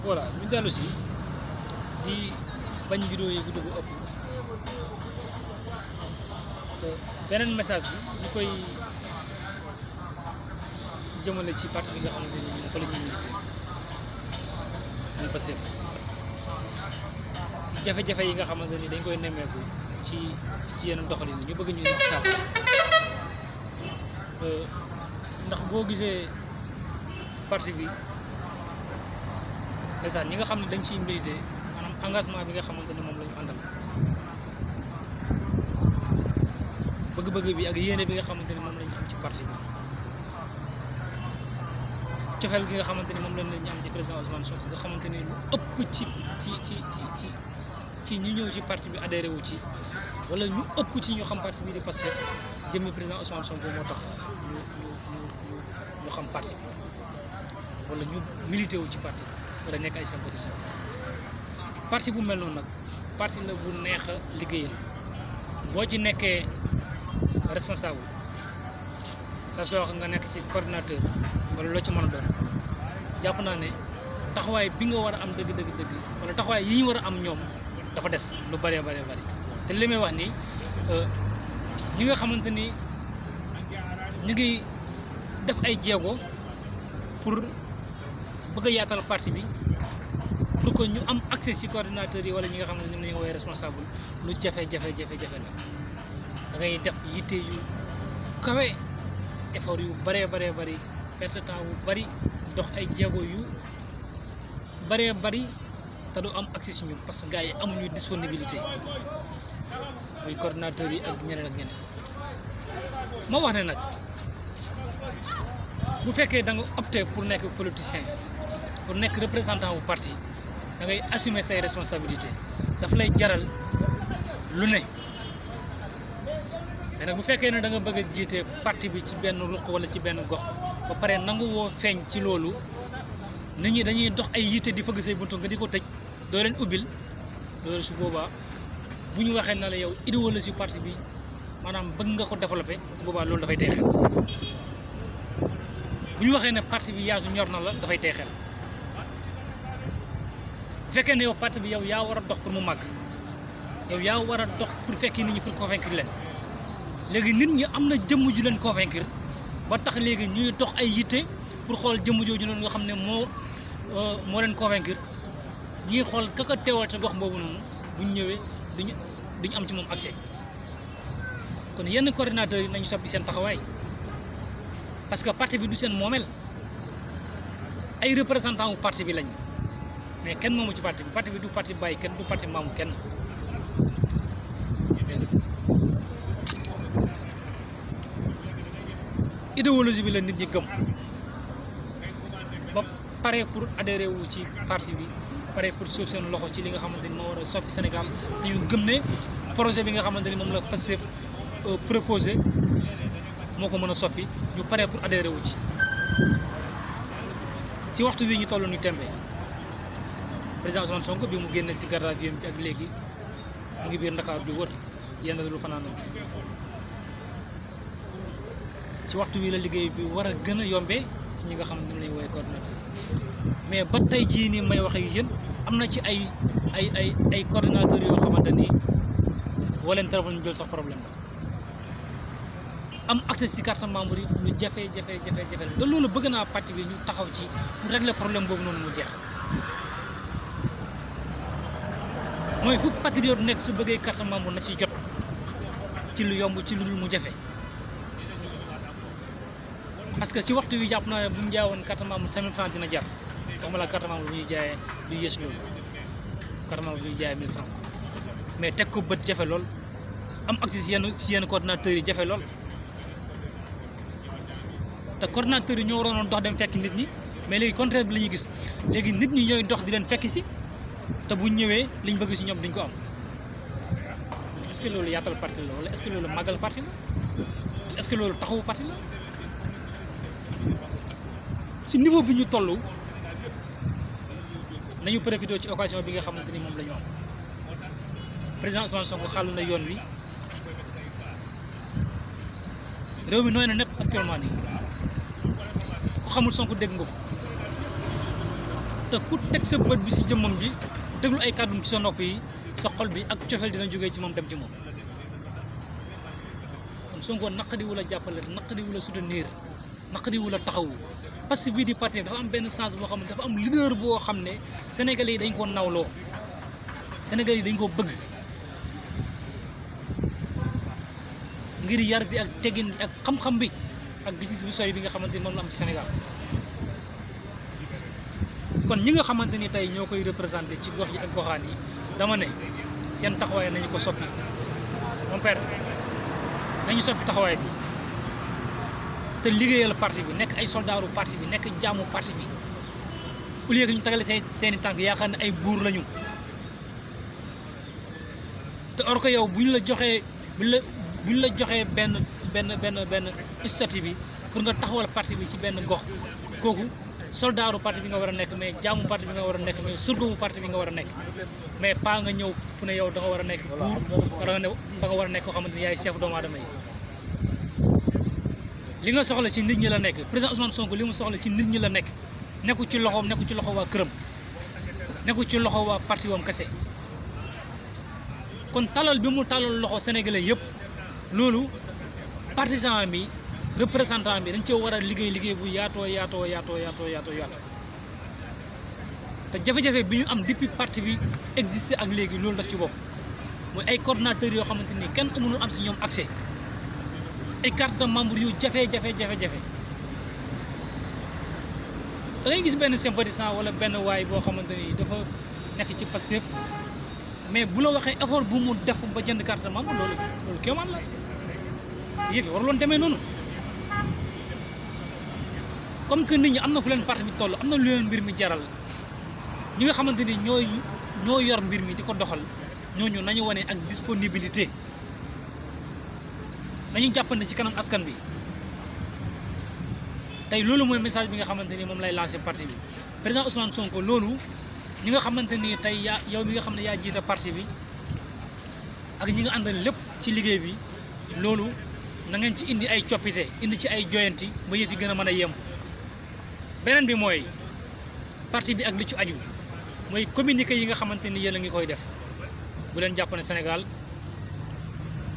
voilà ñu dellu si di bañ vidéo yi gudd bu ëpp beneen message bi ñu koy jëmale ci parti bi nga xamante ni ñun fa la ñuy milité muy Pastef si jafe-jafe yi nga xamante ni dañ koy nemmeeku ci yenn doxalin ñu bëgg ñu sax ndax boo gisee parti bi ndeysaan ñi nga xam ne dañ ciy milité maanaam engagement bi nga xamante ni moom la ñu àndal bëgg-bëgg bi ak yéene bi nga xamante ni moom la ñu am ci parti bi cofeel gi nga xamante ni moom lañ ñu am ci président Ousmane Sonko nga xamante ni lu ëpp ci ñu ñëw ci parti bi adhéré wu ci wala ñu ëpp ci ñu xam parti bi di Pastef jëmmi président Ousmane Sonko moo tax ñu xam parti bi wala ñu milité wu ci parti wala nekk ay sympathisants parti bu mel noonu nag parti la bu neex a liggéeyal boo ci nekkee responsable sa soo wax nga nekk ci coordinateur wala loo ci mën a doon jàpp naa ne taxawaay bi nga war a am dëgg wala taxawaay yi ñu war a am ñoom dafa des lu bëree bëri te li may wax nii ñi nga xamante ni ñu ngi def ay jéego pour bëgg a yaatal parti bi pour que ñu am accès ci coordinateurs yi wala ñi nga xam ne ñoom la ñu woowee responsable lu jafe-jafe la da ngay def yitte yu kawe effort yu bëree bëri perte temps bu bëri dox ay jéego yu bëree bëri te du am accès ci ñun parce que gars yi amuñu disponibilité muy coordinateurs yi ak ñeneen moo wax ne nag bu fekkee da nga opté pour nekk politicien pour nekk représentant bu parti da ngay assumer say responsabilités daf lay jaral lu ne mais nag bu fekkee ne da nga bëgg a jiite parti bi ci benn ruq wala ci benn gox ba pare nangu woo feeñ ci loolu nit ñi dañuy dox ay yitte di fëgg say buntu nga di ko tëj doo leen ubbil loolu su boobaa bu ñu waxee na la yow idéologie parti bi maanaam bëgg nga ko développé su boobaa loolu dafay tey xel bu ñu waxee ne parti bi yaa ñor na la dafay tey xel bu fekkee ne yow parti bi yow yaa war a dox pour mu màgg yow yaa war a dox pour fekki nit ñi pour convaincre leen léegi nit ñi am na jëmm ju leen convaincre ba tax léegi ñuy dox ay yitte pour xool jëmm jooju noonu nga xam ne moo leen convaincre ñuy xool kaka teewal te gox boobu noonu bu ñu ñëwee duñu am ci moom accès kon yenn coordinateurs yi nañu soppi seen taxawaay parce que parti bi du seen moomeel ay représentant wu parti bi lañ mais kenn moomu ci parti bi du parti bàyyi kenn du parti maamu kenn idéologie bi la nit ñi gëm ba pare pour adhérer wu ci parti bi pare pour suuf seen loxo ci li nga xamante ni moo war a soppi Sénégal te ñu gëm ne projet bi nga xamante ni moom la Pastef proposé moo ko mën a soppi ñu pare pour adhérer wu ci waxtu wi ñu toll ni tembe président Ousmane Sonko bi mu génne ci garde à vue bi ak léegi mu ngi biir Ndakaaru di wër yenn lu fanaanoo ci waxtu wi la liggéey bi war a gën a yombee ci ñi nga xam ne lañu woowee coordinateur mais ba tey jii nii may wax ak yéen am na ci ay coordinateurs yoo xamante ni woo leen téléphone ñu jël sax problème am accès ci carte membre yi lu jafe te loolu bëgg naa parti bi ñu taxaw ci pour régler problème boobu noonu mu jeex mooy fu patriote nekk su bëggee carte membre na ci jot ci lu yomb ci lu dul mu jafe parce que ci waxtu wi jàpp naa ne bu ñu jaawoon carte membre 5000 francs dina jar waxuma la carte membre bu ñuy jaayee lu yées loolu carte membre bu ñuy jaayee 1000 francs mais teg ko bët jafe lool am accès ci yenn coordinateurs yi jafe lool te coordinateurs yi ñoo waroon dox dem fekk nit ñi mais léegi contraire bi la ñuy gis léegi nit ñi ñooy dox di leen fekk si te bu ñëwee liñ bëgg si ñoom duñ ko am est-ce que loolu yaatal parti la wala est-ce que loolu màggal parti la est-ce que loolu taxawu parti la si niveau bi ñu toll nañu profité ci occasion bi nga xamante ni moom la ñu am président Ousmane Sonko xàll na yoon wi réew mi nooy na nepp actuellement nii ku xamul Sonko dégg nga ko te ku teg sa bët bi si jëmmam ji déglu ay kàddum ci sa nopp yi sa xol bi ak cofeel dina jógee ci moom dem ci moom kon Sonko naqadiwu la jàppale naqadiwu la soutenir naqadiwu la taxawu parce que bii di parti dafa am benn sens boo xam ne dafa am leader boo xam ne Sénégalais yi dañ ko nawloo Sénégalais yi dañ ko bëgg ngir yar bi ak teggin bi ak xam-xam bi ak gis-gis bu sori bi nga xamante ni moom la am ci Sénégal kon ñi nga xamante ni tey ñoo koy représenté ci gox yi ak goxaan yi dama ne seen taxawaay nañu ko soppi mon père nañu soppi taxawaay bi te liggéeyal parti bi nekk ay soldaaru parti bi nekk jaamu parti bi au lieu que ñu tagale seeni tànk yaakaar ne ay buur lañu te or ko yow bu ñu la joxee benn statut bi pour nga taxawal parti bi ci benn gox kooku soldaaru parti bi nga war a nekk mais jaamu parti bi nga war a nekk mais surgamu parti bi nga war a nekk mais pas nga ñëw fu ne yow da nga war a nekk buur wala da nga war a nekk koo xamante ni yaay chef doomu aadama yi li nga soxla ci nit ñi la nekk président Ousmane Sonko li mu soxla ci nit ñi la nekk nekku ci loxoom nekku ci loxo waa këram nekku ci loxo waa parti wam kese kon talal bi mu talal loxo sénégalais yëpp loolu partisan bi représentant bi dañ cee war a liggéey bu yaatoo te jafe-jafe bi ñu am depuis parti bi existé ak léegi loolu daf ci bokk mooy ay coordonnateurs yoo xamante ni kenn mënul am si ñoom accès ay carte de membre yu jafe-jafe da ngay gis benn sympathisant wala benn waay boo xamante ni dafa nekk ci Pastef mais bu la waxee effort bu mu def ba jënd carte de membre loolu kéemaan la yëf yi waruloon demee noonu comme que nit ñi am na fu leen parti bi toll am na lu leen mbir mi jaral ñi nga xamante ni ñoo yor mbir mi di ko doxal ñooñu nañu wane ak disponibilité nañu jàppande ci kanam askan bi tey loolu mooy message bi nga xamante ni moom lay lancé parti bi président Ousmane Sonko loolu ñi nga xamante ni tey yow mi nga xam ne yaa jiite parti bi ak ñi nga àndal lépp ci liggéey bi loolu na ngeen ci indi ay coppite indi ci ay joyanti ba yëf yi gën a mën a yem beneen bi mooy parti bi ak li ci aju mooy communiqué yi nga xamante ni yéen a ngi koy def bu leen jàpp ne Sénégal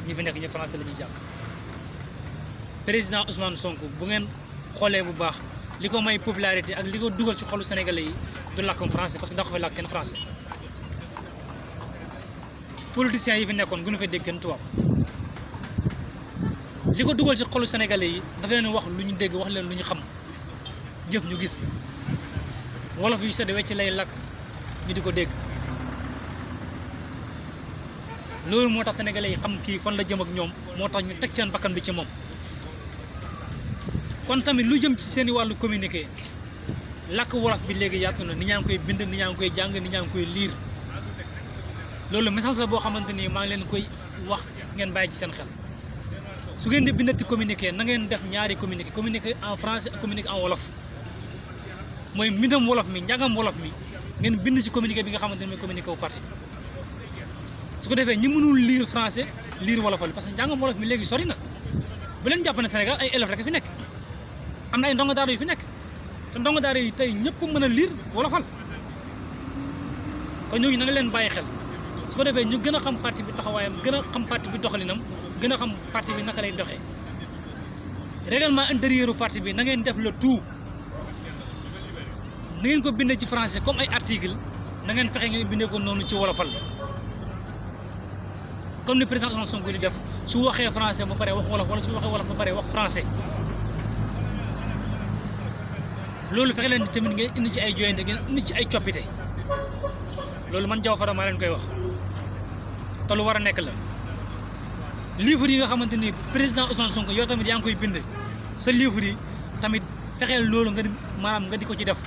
ñi fi nekk ñi français la ñuy jàpp président Ousmane Sonko bu ngeen xoolee bu baax li ko may popularité ak li ko dugal ci xolu sénégalais yi du làkkum français parce que daa ko fay làkk kenn français politiciens yi fi nekkoon gënu fay dégg kenn tubaab li ko dugal ci xolu sénégalais yi dafa leen wax lu ñu dégg wax leen lu ñu xam jëf ñu gis wolof yu sedd wecc lay làkk ñu di ko dégg loolu moo tax sénégalais yi xam kii fan la jëm ak ñoom moo tax ñu teg seen bakkan bi ci moom kon tamit lu jëm ci seen i wàllu communiqué làkk wolof bi léegi yaatu na ni ñaa ngi koy bind ni ñaa ngi koy jàng ni ñaa ngi koy liir loolu message la boo xamante ni maa ngi leen koy wax ngeen bàyyi ci seen xel su ngeen di bindati communiqué na ngeen def ñaari communiqué en français ak communiqué en wolof mooy mbindam wolof mi njàngam wolof mi ngeen bind ci communiqué bi nga xamante ni mooy communiqué wu parti su ko defee ñi mënul lire français lire wolofal parce que njàngam wolof mi léegi sori na bu leen jàpp ne Sénégal ay élèves rek fi nekk am na ay ndongo daara yu fi nekk te ndongo daara yi tey ñëpp mën a lire wolofal kon ñooñu na nga leen bàyyi xel su ko defee ñu gën a xam parti bi taxawaayam gën a xam parti bi doxalinam gën a xam parti bi naka lay doxee règlement intérieur parti bi na ngeen def le tout na ngeen ko bindee ci français comme ay article na ngeen fexe ngeen bindee ko noonu ci wolofal comme ni président Ousmane Sonko di def su waxee français ba pare wax wolof wala su waxee wolof ba pare wax français loolu fexe leen tamit ngeen indi ci ay joyante ngeen indi ci ay coppite loolu man Diaw Fada maa leen koy wax te lu war a nekk la livre yi nga xamante ni président Ousmane Sonko yow tamit yaa ngi koy bind sa livre yi tamit fexeel loolu nga maanaam nga di ko ci def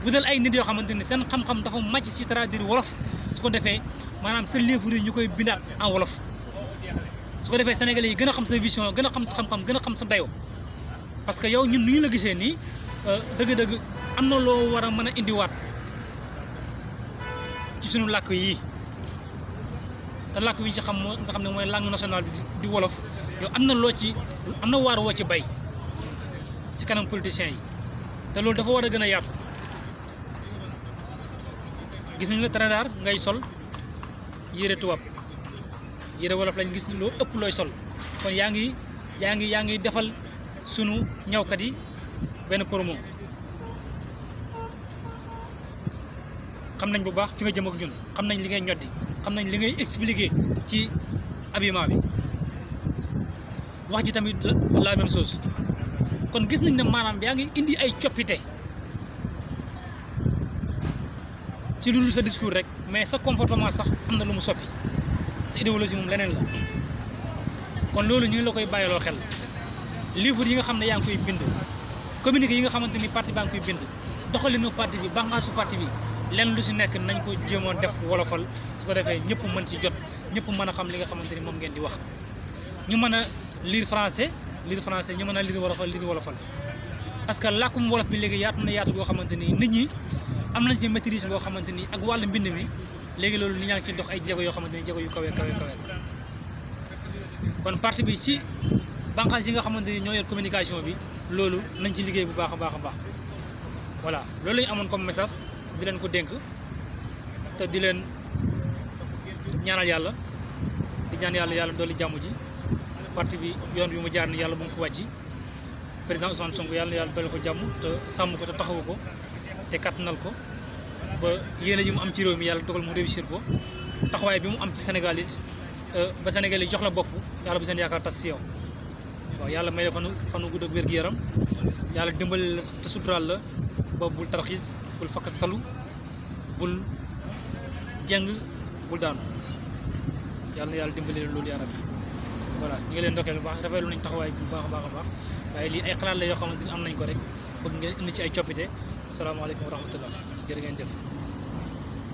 wutal ay nit yoo xamante ni seen xam-xam dafa màcc ci traduire wolof su ko defee maanaam sa livre yi ñu koy bindaat en wolof su ko defee sénégalais yi gën a xam sa vision gën a xam sa xam-xam gën a xam sa dayoo parce que yow ñun nu ñu la gisee nii dëgg-dëgg am na loo war a mën a indiwaat ci suñu làkk yi te làkk bi ñu ci xam nga xam ne mooy langue nationale bi di wolof yow am na waar woo ci bay ci kanam politiciens yi te loolu dafa war a gën a yaatu gis nañu la Tradar ngay sol yére tubaab yére wolof lañ gis loo ëpp looy sol kon yaa ngi defal sunu ñawkat yi benn promo. xam nañ bu baax fi nga jëm ak ñun xam nañ li ngay ñoddi xam nañ li ngay expliquer ci habillement bi wax ji tamit la même chose kon gis nañ ne maanaam yaa ngi indi ay coppite ci lu dul sa discours rek mais sa comportement sax am na lu mu soppi sa idéologie moom leneen la kon loolu ñu ngi la koy bàyyiloo xel livre yi nga xam ne yaa ngi koy bind communiqué yi nga xamante ni parti baa ngi koy bind doxalinu parti bi bànqaasu parti bi lenn lu si nekk nañ ko jéemoon def wolofal su ko defee ñëpp mën ci jot ñëpp mën a xam li nga xamante ni moom ngeen di wax ñu mën a lire français ñu mën a lire wolofal parce que làkkum wolof bi léegi yaatu na yaatu goo xamante ni nit ñi am nañ ci maîtrise boo xamante ni ak wàllu mbind mi léegi loolu li ñaa ngi ci dox ay jéego yoo xamante ni jéego yu kawe kon parti bi ci bànqaas yi nga xamante ni ñoo yor communication bi loolu nañ ci liggéey bu baax a baax voilà loolu lañu amoon comme message di leen ko dénk te di leen ñaanal yàlla di ñaan yàlla dolli jàmm ji parti bi yoon bi mu jaar ni yàlla bu mu ko wàcci président Ousmane Sonko yàlla dolli ko jàmm te sàmm ko te taxawu ko te kattanal ko ba yéene ji mu am ci réew mi yàlla dogal mu réussir ko taxawaay bi mu am ci Sénégal it ba Sénégal yi jox la bopp yàlla bu seen yaakaar tas si yow waaw yàlla may la fanu gudd ak wér-gu-yaram yàlla dimbali la te suturaal la ba bul tarxiis bul fakkat salu bul jàng bul daanu yàlla dimbali la loolu yaa rabbi voilà ñu ngi leen ndokkeel bu baax rafetlu nañ taxawaay bi bu baax a baax waaye lii ay xalaat la yoo xamante ni am nañ ko rek bëgg ngeen indi ci ay coppite asalaamaaleykum wa rahmatullah jërë ngeen jëf